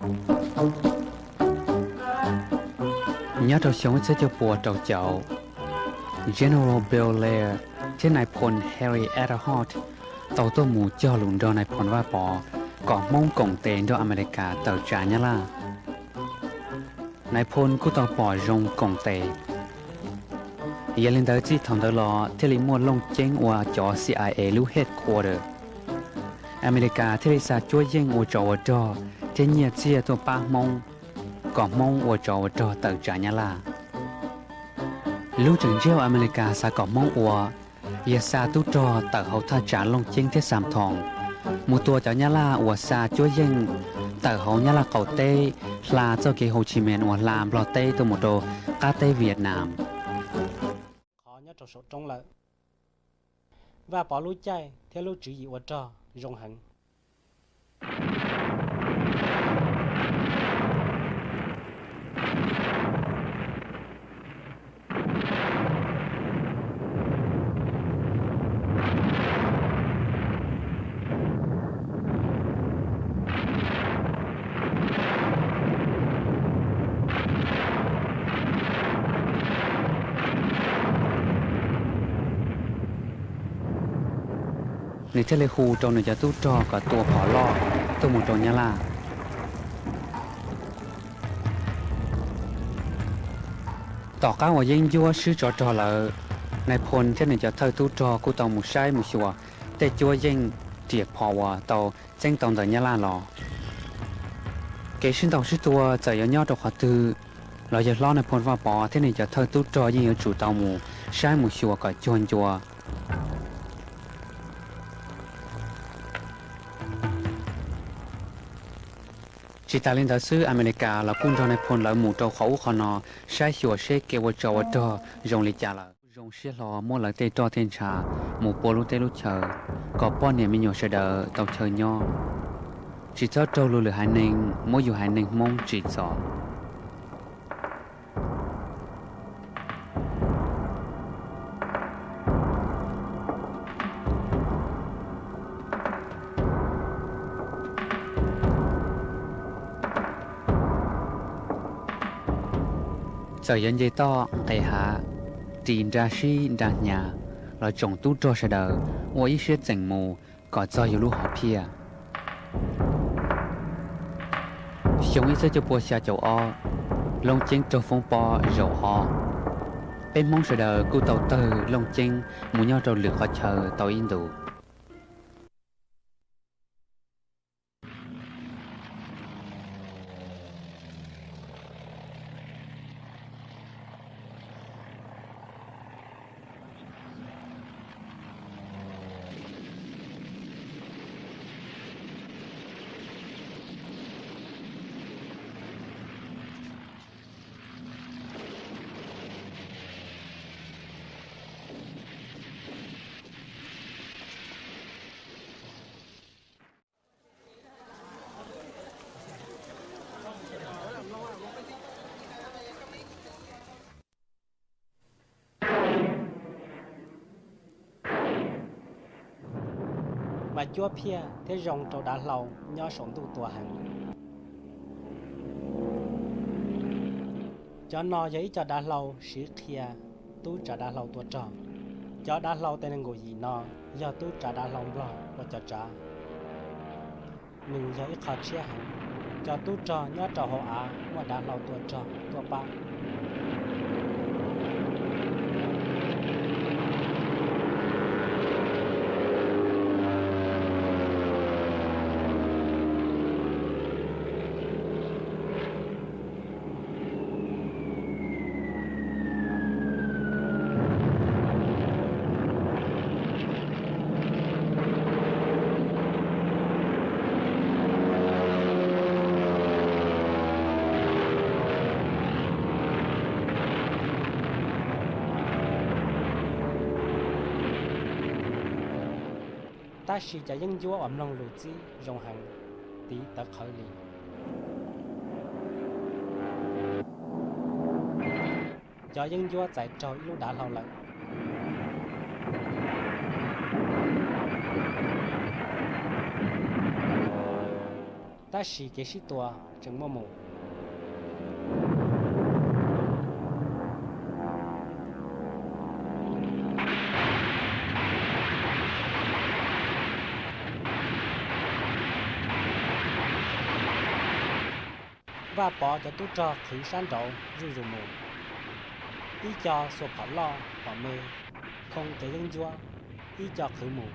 Nyob rau xyoo ib txhiab cuaj pua rau caum, General Bill Laird thiab nais phoo Henry Adderhart tau tuaj mus cog lus nrog nais phoo Vaj Pov kom Hmoob koom tes nrog Amelikas tawm tsam Nyab Laj. Nais phoo kuj tau pom zoo koom tes. Yog li ntawd txij thaum ntawd los thiaj li muaj Looj Ceeb ua cov C I A lub headquarter. Amelikas thiaj li xa cuab yeej ua tsov ua rog thiab nyiaj txiag tuaj pab Hmoob, kom Hmoob ua tsov ua rog tawm tsam Nyab Laj. Lub tseem ntsiab uas Amelikas xav kom Hmoob ua yog xa tub rog tawm hauv thaj tsam Looj Ceeb thiab Xam Thoos, mus tua cov Nyab Laj uas xa cuab yeej tawm hauv Nyab Laj qaum teb, hla txoj kev Hồ Chí Minh uas hla Nplog teb tuaj mus rau qab teb Việt Nam. Qhov nyob rau saum roob lawm. Vaj Pov lub caij thiab lub tswv yim ua rog zoo heev. Nws thiaj li hu rau nws cov tub rog kom tua phom loj tuaj mus rau Nyab Laj. Tom qab uas yeeb ncuab swb tsov rog lawm, nais phoo thiab nws cov thawj tub rog kuj tau mus saib mus xyuas tej cuab yeej riam phom uas tau txeeb tau ntawm Nyab Laj los. Kev sib ntaus sib tua txawm yuav nyob rau qhov twg los yawg hlob nais phoo Vaj Pov thiab nws cov thawj tub rog yeej yuav tsum tau mus saib mus xyuas kom cuag ncua. Tsis tas li ntawd xwb, Amelikas los kuj nrog nais phoo lawv mus rau qhov ub qhov no saib xyuas seb kev ua tsov ua rog zoo li cas lawm. Zoo siab hlo muab lawv tej roj tej ntsha mus pua lub teb lub chaw kom poj niam me nyuam sawv daws tau chaw nyob, tsis txhob raug luag lwm haiv neeg muab yus haiv neeg Hmoob tsim txom. Txawm yuav nce toj nqes hav, ris nra sib nra hnyav los tsoom tub rog sawv daws ua ib siab txeem mus kom txog yus lub hom phiaj. Xyoo ib txhiab cuaj pua xya caum ob, Looj Ceeb raug foob pob zaum ob, peb Hmoob sawv daws kuj tau tawg Looj Ceeb mus nyob rau lwm qhov chaw tau ib ntus. Mas cuab phiaj thiab zoo rau dav hlau nyob saum ntuj tua heev. Cov no yog ib co dav hlau siv qhia tub tsav dav hlau tua rog. Cov dav hlau tej neeg nkaum yim no yog tub tsav dav hlau Nplog ua cov tsav. Nws yog ib qho tshiab heev. Cov tub rog nyob rau hauv av muaj dav hlau tua rog tuaj pab. Tab sis cov yeeb ncuab uas mloog lus txib zoo heev, tiv tawv qhawv li. Cov yeeb ncuab txais raug ib lub dav hlau lawm. Tab sis kev sib tua tseem muaj mus. Vaj Pov cov tub rog qhwv sab nraud zuj zus mus. Ib co xuas phom loj phom me, khoo cov yeeb ncuab, ib co qhwv mus.